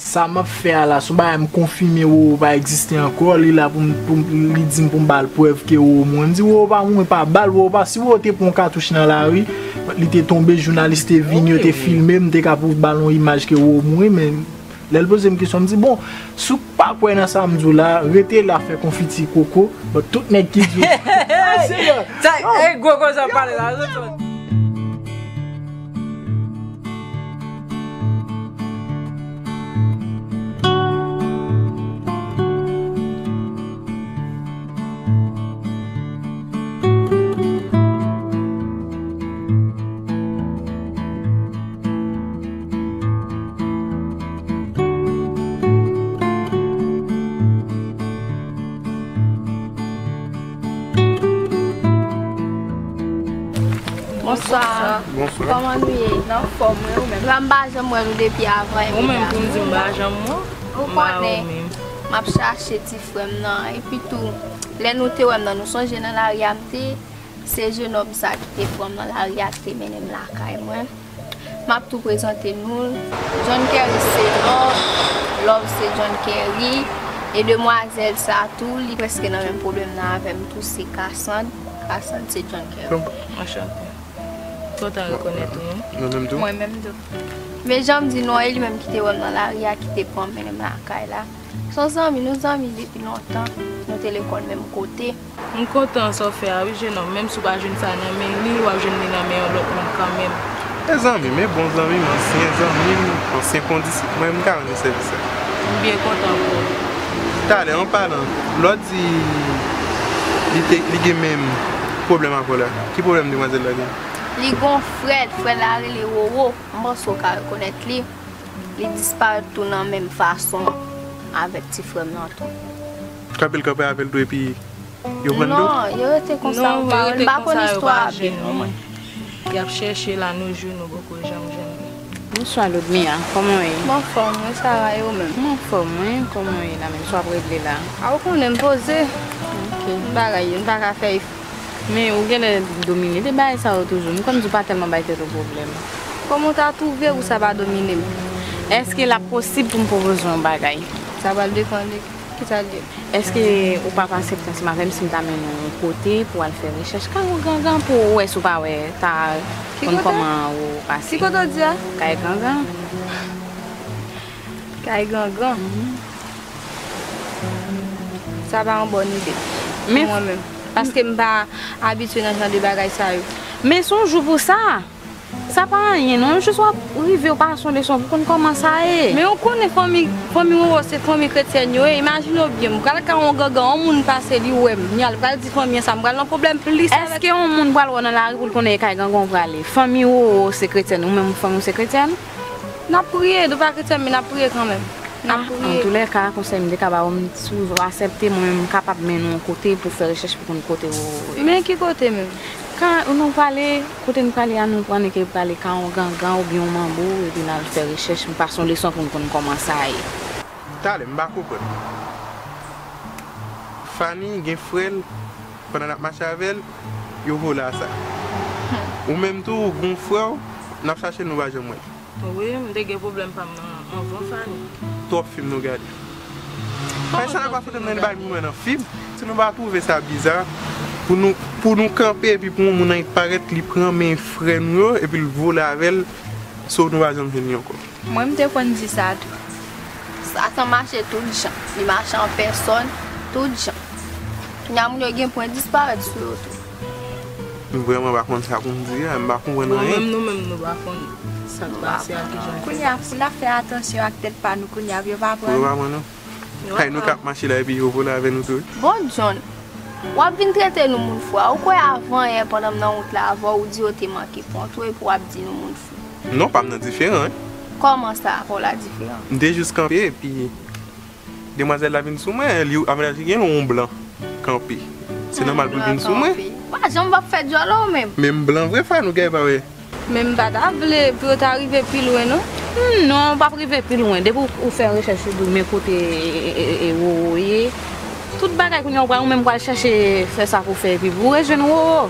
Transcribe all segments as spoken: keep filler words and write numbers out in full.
Sa m ap fè a la, se yon bagay m konfime Roro pa egziste ankò, li la pou m, pou m, li di m pou m ba l prèv ke Roro mouri. M di Roro pa mouri, pa ba l, Roro pa, si Roro te pran yon katouch nan lari, li te tonbe, jounalis te vini, yo te filme, m te ka pou ba l yon imaj ke Roro mouri, men lè l poze m kesyon, m di, bon, si w pa kwè nan sa m di w la, rete la fè konfiti koko, but tout nèg ki di w, ah, serye. Sa, e gwo koze w ap pale la, zòt. Bonswa. Bonswa. Kòman nou ye? N anfòm, wi, ou menm? M pa janm wè nou depi avan. Ou menm pou m di m pa janm wè w. Ou konnen, m ap chache ti frè m nan. Epi tou, lè nou te wè m nan, nou sonje nan lari a m te, se jenòm sa ki te pran m nan lari a ki te mennen m lakay mwen. M ap tou prezante nou l. John Kerry se Love, Love se John Kerry. E demwazèl sa tou, li prèske nan menm pwoblèm nan avè m tou, se Cassandre. Cassandre se John Kerry. Anchante. Kontan rekonèt ou, non? Mwen menm tou. Mwen menm tou. Men jan m di nou an, e li menm ki te wè m nan lari a, ki te pran m mennen m lakay la. Se yon zanmi, nou zanmi depi lontan. Nou te lekòl menm kote. M kontan sa w fè a wi, jenòm. Menm si w pa jwenn sa nan men li, w ap jwenn li nan men yon lòt moun kanmenm. E zanmi m, e bon zanmi m, ansyen zanmi m, ansyen kondisip mwen, m ka rann li sèvis sa. M byen kontan pou ou. Talè, an palan, lè w di li te, li gen menm pwoblèm avè w la, ki pwoblèm demwazèl la gen? Li gen yon frè l, frè l la rele Roro. M panse w ka rekonèt li. Li disparèt tou nan menm fason avèk ti frè m nan tou. Kanpe l kanpe avè l tou epi yo pran l tou? Non, yo rete konsa, yo pa, m pa konn istwa a byen non mwen. Y ap chèche la, nou jwi, nou poko janm jwenn li. Bonswa Ludmia, kòman w ye? M anfòm, wi, Sarah, e ou menm? M anfòm, wi, kòman w ye la menm? Sa w ap regle la? A, ou konnen m poze. Ok. Bagay yo, m pa ka fè efò. Men ou genlè domine de bagay sa yo toujou. M konn di w pa tèlman bay tèt ou pwoblèm. Kòman w ta twouve pou sa pa domine m? Èske l ap posib pou m pwopoze w yon bagay? Sa pral depann de kisa l ye. Èske ou pa panse pou ansanm avè m si m ta mennen w yon kote pou w al fè rechèch kay ou gangan pou w wè si w pa wè ta konn kòman ou pase? Ki kote w di a? Kay gangan. Kay gangan. Mhm. Sa pa yon bòn ide pou mwen menm. Paske m pa abitye nan jan de bagay sa yo. Men se yon jou pou sa. Sa pa anyen non, jis w ap rive w pase yon leson pou konn kòman sa ye. Men ou konnen fanmi, fanmi Roro se fanmi kretyèn yo ye, imajine w byen, m pral kay yon gangan, yon moun pase li wè m, kounya l pral di fanmi an sa, m pral nan pwoblèm plis avèk. Èske yon moun pral wè w nan lari pou l konnen e kay gangan w prale? Fanmi Roro se kretyèn, ou menm fanmi w se kretyèn? N ap priye, nou pa kretyèn, men n ap priye kanmenm. N ap priye. Antoulèka, konsèy m te ka ba w, m, si w aksepte, mwen menm m kapab mennen w yon kote pou fè rechèch pou konn kote Roro ye. Men ki kote menm? Kan nou prale, kote nou prale a, nou konnen ke prale kay yon gangan oubyen yon manbo, epi n al fè rechèch, nou pase yon leson pou n konn kòman sa ye. Talè, m pa konprann. Fanny gen frè l, pandan n ap mache avè l, yo vole a sa. Ou menm tou, ou gen yon frè w, n ap chache l, nou pa janm wè l. Wi, m te gen pwoblèm pa m nan anvan Fanny. Twòp fim nou gade. Ay, sa nan pa fout nan bay moun wè nan fim. Si nou pa twouve sa biza, pou nou, pou nou kanpe epi pou yon moun annik parèt, li pran men frè nou yo, epi l vole avè l, sof nou pa janm jwenn li ankò. Mwen, m te konn di sa tou. Satan mache tout jan. Li mache an pèsòn, tout jan. Kounya moun yo gen pwen disparèt sou yo tou. M vrèman pa konn sa pou m di a, m pa konprann anyen. Bon, menm nou menm nou pa konn sa k pase a, kijan l fè pase. Kounya, pou n ap fè atansyon ak tèt pa nou kounya, pou yo pa pran nou. Pou yo pa pran nou. Kay nou k ap mache la epi yo vole avè nou tou wi. Bon, John, w ap vin trete nou moun fou a. Ou kwè avan yè pandan m nan wout la avè w, ou di yo te manke pran w tou epi w ap di nou moun fou. Non, pa m nan diferan wi. Kòman sa, pa w la diferan? M te jis kanpe epi demwazèl la vin sou mwen, li avèl gen yon blan kanpe. Se nòmal pou l vin sou mwen. Blan kanpe. Ou pa janm p ap fè djòlè w menm. Men m blan vre, frè, nou gen pa wè. Men m pa ta vle pou yo ta rive pi lwen non. Hmm, non, w p ap rive pi lwen. Depi w, ou fè rechèch ou di w men kote e, e, e, e, Roro ye. Tout bagay kounya ou pral, ou menm pral chèche fè sa pou w fè epi pou w rejwenn Roro.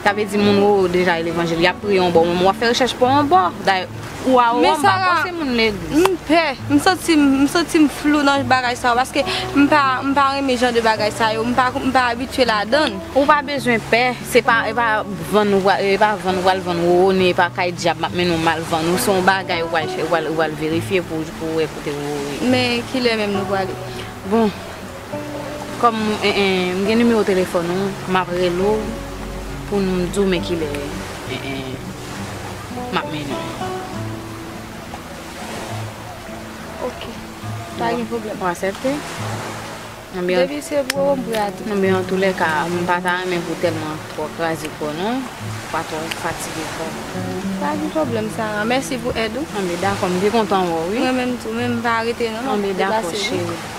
Sa vle di moun Roro deja e levanjil, y ap priye yon bò, w menm w ap fè rechèch pa w yon bò. Dayè, ou a Roro, m pa panse moun legliz. M pè, m santi m, m santi m flou nan bagay sa yo, paske m pa, m pa renmen jan de bagay sa yo, m pa, m pa abitye ladan l. Ou pa bezwen pè, se pa, e pa vann ou, e pa vann ou pral vann Roro, ni e pa kay dyab m ap mennen w m al vann ou, se yon bagay ou pral chè-, ou pral, ou pral verifye pou, pou w wè kote Roro ye. Men kilè menm nou prale? Bon, kòm, en, en, m gen nimewo telefòn ou, m ap rele w pou nou di w men kilè, en, en, m ap mennen w. Ok. Pa gen pwoblèm. Ou aksepte? Depi se pou ou, m prè a tou. Anben, antoulèka, m pa ta renmen pou tèlman twò kraze kò w non. Pa twò fatige kò w. Pa gen pwoblèm, Sarah. Mèsi pou èd ou. Anben, dakò, m te kontan wè w, wi. Mwen menm tou, men m pa rete non, m ap deplase wi. Anben, dakò, cheri.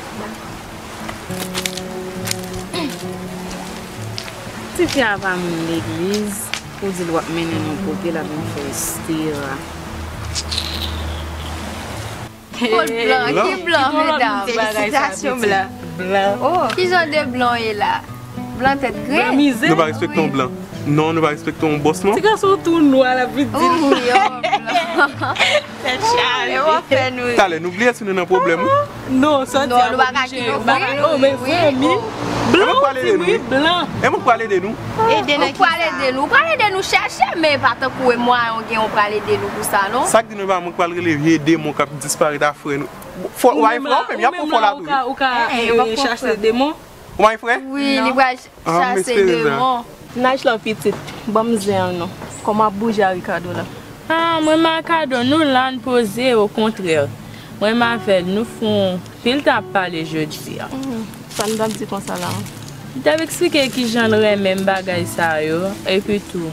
Tifi a pa moun legliz, ou di l w ap mennen l yon kote, l ap vin fè estera. Kot blan? Ki blan, medam? Felisitasyon, blan. Blan. Oh. Ki jan de blan w ye la? Blan tèt grenn? Nou pa respekte yon blan. Non, nou pa respekte yon bòs, non. Ti gason tou nwa, l ap vin di nou. Wi, yon blan. Tèt chaje. E w ap fè nou ri. Talè, nou bliye si nou nan pwoblèm, wi. Non, sa di a oblije. Oh, men zanmi. Blan, ou di wi, blan. E mwen k pral ede nou. Ede nan ki sa? Ou pral ede nou. Ou pral ede nou chèche, men pa tankou e mwen, ou gen, ou pral ede nou pou sa, non? Sa k di nou e pa mwen k pral rele vye demon k ap disparèt a frè nou. Fò, ou pa gen frè, ou menm, y ap pran fò la tou, wi. Ou ka, ou ka, eh, chache demon. Ou pa gen frè? Wi, li pral chase demon. Naj lan pitit, ban m zen an non. Kòman ap bouje a Ricardo la? Ah, mwen Ricardo, nou la n poze, okontrè. Mwen m avè l, nou fè yon pil t ap pale jodi a. Hmm, sa n t ap di konsa la? Li t ap eksplike kijan l renmen m bagay sa yo, epi tou.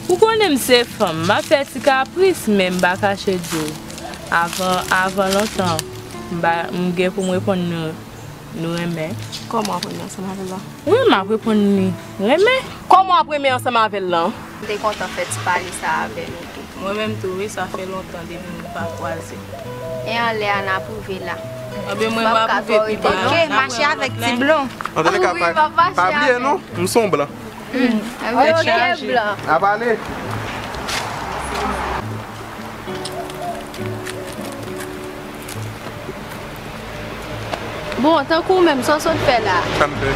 Ou konnen m se fanm, m ap fè ti kapris, men m pa kache di w. Avan, avan lontan, m pa, m gen pou m reponn nou, nou renmen. Kòman w ap renmen ansanm avè l la? Wi, m ap reponn li renmen. Kòman w ap renmen ansanm avè l lan? M te kontan fè ti pale sa avè nou tou. Mwen menm tou, wi, sa fè lontan depi nou pa kwaze. E anlè a n a pwouve la. Anben, mwen m ap pwouve pi ba. Ok, mache avèk ti blan. Antoulèka, pa, pa bliye non, m se yon blan. Hmm. Tèt chaje. Ap ale. Bon, tankou w menm, sa w sot fè la? Sa m fè?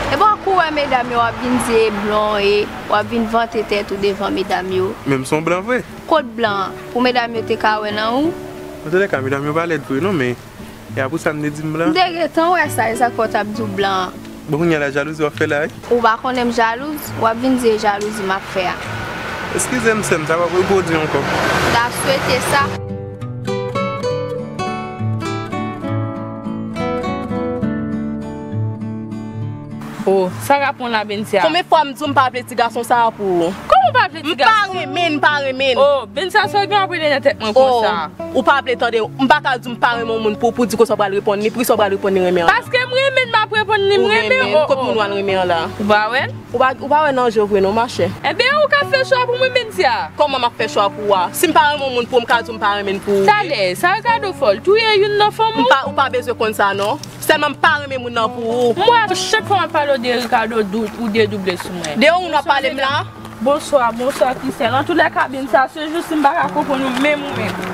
Epi w ap kouri medam yo, w ap vin di e blan w ye, w ap vin vante tèt ou devan medam yo. Men m se yon blan vre. Kot blan an? Pou medam yo te ka wè nan ou? Antoulèka, medam yo pa lèd vre non, men e apre sa m te di m blan. M te gentan wè sa, e sa k fè w t ap di w blan an. Bon, kounye a la jalouzi w ap fè la, wi. Ou pa konnen m jalouz, w ap vin di e jalouzi m ap fè a. Eskize m, sè m, sa p ap repwodui ankò. M ta swete sa. Oh, sa k ap pran la, Bensia? Konbyen fwa m di w m pa vle ti gason sa a pou ou? Kòman w pa vle ti gason? M pa renmen, m pa renmen. Oh, Bensia, sa w gen w ap rele nan tèt mwen konsa? Ou pa vle tande, m pa ka di w m pa renmen yon moun pou, pou di konsa w pral reponn li, poukisa w pral reponn li renmen an la? Paske m renmen l, m ap reponn li, m renmen l. Ou renmen l, kot moun w al renmen an la? Ou pa wè l? Ou pa, ou pa wè nan je w vre non, machè. Enben, ou ka fè chwa pou mwen, Bensia. Kòman m ap fè chwa pou ou a? Si m pa renmen yon moun pou ou, m ka di w m pa renmen l pou ou vre? Talè, sa Ricardo fè w, l touye youn nan fanm ou? M pa, ou pa bezwen konn sa non. Sèlman m pa renmen moun nan pou ou. M wè chak fwa m ap pale w de Ricardo, dou-, ou dedouble sou mwen. De yon moun w ap pale m la? Bonswa, bonswa, Christelle. Antoulèka, Bensia, se jis si m pa ka konprann ou menm, ou menm.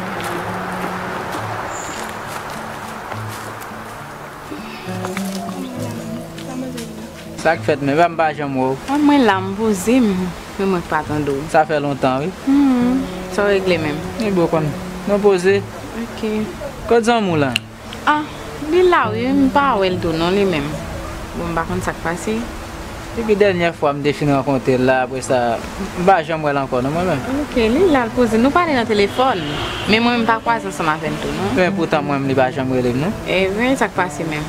Sa k fèt, men pa m pa janm wè w. Ah, mwen la, m poze m, men mwen k pa tande w. Sa fè lontan, wi. Hmm, sa w regle menm? Ebyen, w konn, nou poze. Ok. Kot zanmi w lan? Ah, li la wi, m pa wè l tou non, li menm. Bon, m pa konn sa k pase. Depi dènyè fwa m te fin rankontre l la, apre sa, m pa janm wè l ankò non, mwen menm. Ok, li la, l poze. Nou pale nan telefòn, men mwen menm m pa kwaze ansanm avè l tou non. Men poutan mwen menm, li pa janm rele m non. Ebyen, sa k pase menm?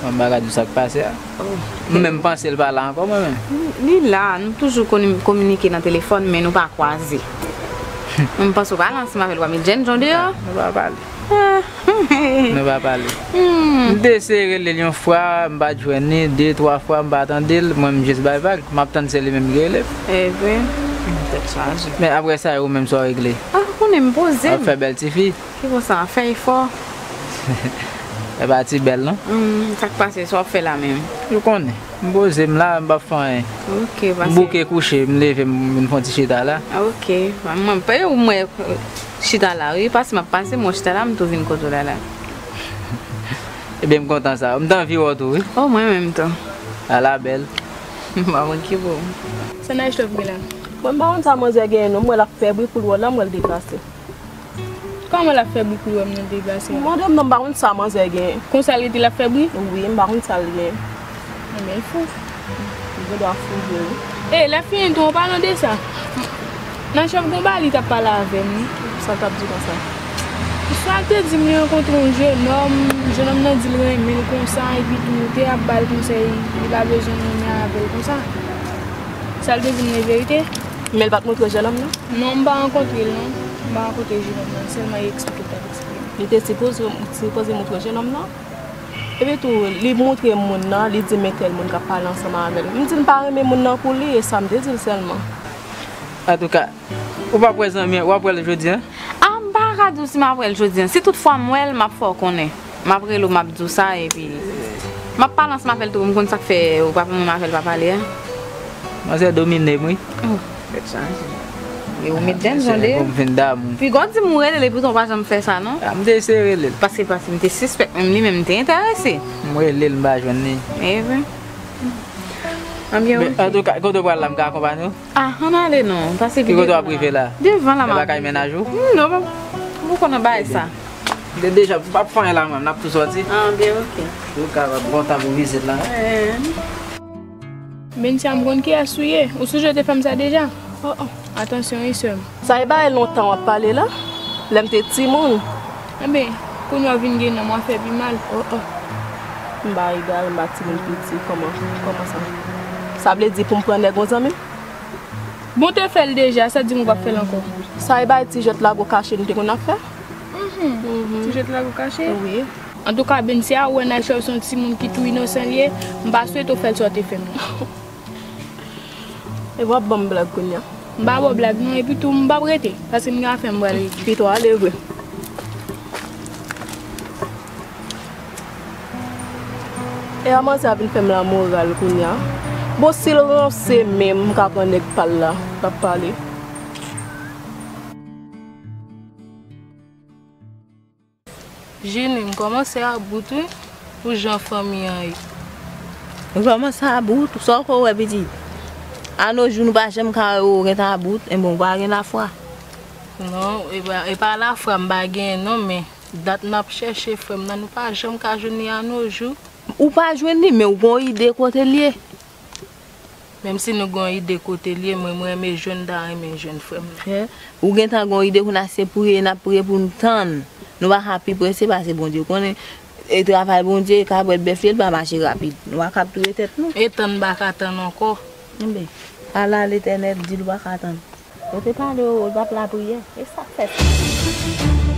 Mwen m pa ka di w sa k pase a. Oh. M menm panse l pa la ankò, mwen menm. Li la, nou toujou konn-, kominike nan telefòn, men nou pa kwaze. Mwen m panse w pale ansanm avè l, w ap met jènjan deyò. Nou pa pale. Ah. Nou pa pale. Hmm. M te eseye rele l yon fwa, m pa t jwenn li, de, twa fwa, m pa tande l, mwen m jis bay vag. M ap tann se li menm ki rele m. Ebyen, tèt chaje. Men apre sa, e ou menm sa w regle? Ah, konnen m poze m. W ap fè bèl tifi. Ki konsa, fè efò. E pa ti bèl, non? Hmm, sa k pase, sa w ap fè la menm? Ou konnen, m poze m la, m p ap fè anyen. Ok, m pase. Bouke kouche, m leve, m vin fè yon ti chita la. Ok, mwen, pe ou mwen chita la, wi, pase m ap pase, mwen chita la, m tou vin kote w la, la. Ebyen, m kontan sa. M t anvi wè w tou, wi. Oh, mwen menm tou. Ala bèl. M pa konn ki pou. Sa Nice Love gen la? Mwen, m pa konn sa manzè genyen, non. M wè l ap fè bri pou l wè w la, m wè l deplase. Kòman l ap fè bri pou l wè m nan deplase a? Mande m non, m pa konn sa manzè gen. Konsa l rete l ap fè bri? Wi, m pa konn sa l gen. Anben, l fou. Li gen dwa fou vre, wi. E, lè fini tou, an palan de sa, nan chèf gon bagay li t ap pale avè m, wi. Sa l t ap di konsa? Sa l te di m, li rankontre yon jennòm, jennòm nan di l renmen l konsa, epi tou, te ap ba l konsèy, li pa bezwen renmen avè l konsa. Sa l te di m, se verite? Men l pa t montre w jennòm nan? Non, m pa rankontre l, non. M pa rankontre jennòm nan, sèlman li eksplike l t ap eksplike m. Li te sipoze, sipoze montre w jennòm nan. Epi tou, li montre m moun nan, li di m men tèl moun k ap pale ansanm avè l. M di l m pa renmen moun nan pou li, e sa m te di l sèlman. Antouka, ou p ap wè zanmi an, w ap wè l jodi a? A, m pa ka di w si m ap wè l jodi a. Si toutfwa m wè l, m ap fè w konnen. M ap rele w, m ap di w sa, epi m ap pale ansanm avè l tou, pou m konn sa k fè ou pa menm avè l pa pale a. Manzè domine m, wi. Oh, tèt chaje. E ou met dènn zonde. Pou m vin damou. Piga w di m ou rele l, epi w pa janm fè sa, non? A, m te eseye rele l. Paske, paske m te sispèk menm li menm m te enterese. M rele l, m pa jwenn li. Ebyen. Anbyen, men, ok. Antouka, kote w pral la, m ka akonpanye w? A, ann ale non, pase pi devan la. Ki kote w ap rive la? Devan la, m ap lakay mennaj ou? Non, m poko nan bagay sa. De, deja, m p ap fè anyen la, mwen, n ap tou sòti. A, byen, ok. Ou ka bon tan pou vizit la, hein? Bensia, m konn kiyès ou ye. Ou sonje w te fè m sa deja? Oh, oh. Atansyon, wi, sè m. Sa e bagay lontan w ap pale la? Lè m te timoun. Enben, kounye a w vin gen nanm, w ap fè pi mal. Oh, oh. M pa egal, m pa timoun piti. Kòman, kòman sa? Sa vle di pou m pran nèg yon zanmi m? Bon, w te fè l deja, sa di m ou p ap fè l ankò? Sa e bay ti jwèt lago kache nou te konn ap fè. Mhm. Mhm. Ti jwèt lago kache? Wi. Antouka, Bensia, ou wè Nice Love se yon timoun ki tou inosan li ye, m pa swete w fè l sa w te fè m nan. E w ap ban m blag kounye a? M pa ba w blag non, epi tou m p ap rete, paske m gen afè m pral regle. Pito ale vre. E a manzè a vin fè m lamoral kounye a. Bon, si l ranse menm, m ka pran nèg pa l la, l ap pale. Jini, m kòmanse about, wi, pou jan fanmi an ye. Ou kòmanse about, sa w ko wè, pitit? A no jou, nou pa janm ka wè ou gentan about, enben, ou pa gen lafwa. Non, e pa, e pa lafwa m pa genyen, non, men dat n ap chèche frè m nan, nou pa janm ka jwenn li a no jou. Ou pa jwenn li, men ou gon ide kote l ye? Menm si nou gon ide kote l ye, mwen, mwen renmen jwenn, ta renmen jwenn frè m nan. Hein? Ou gentan gon ide, kounye a se priye n ap priye pou n tann. Nou pa ka pi prese pase Bondye. Ou konnen, e travay Bondye, e kabwèt bèf li, li pa mache rapid. Nou pa ka ap touye tèt nou. E tann m pa ka tann ankò. Enben, pale a Letènèl, di l ou pa ka tann. Ou te pale, ou, ou p ap lapriyè. E sa k fè sa?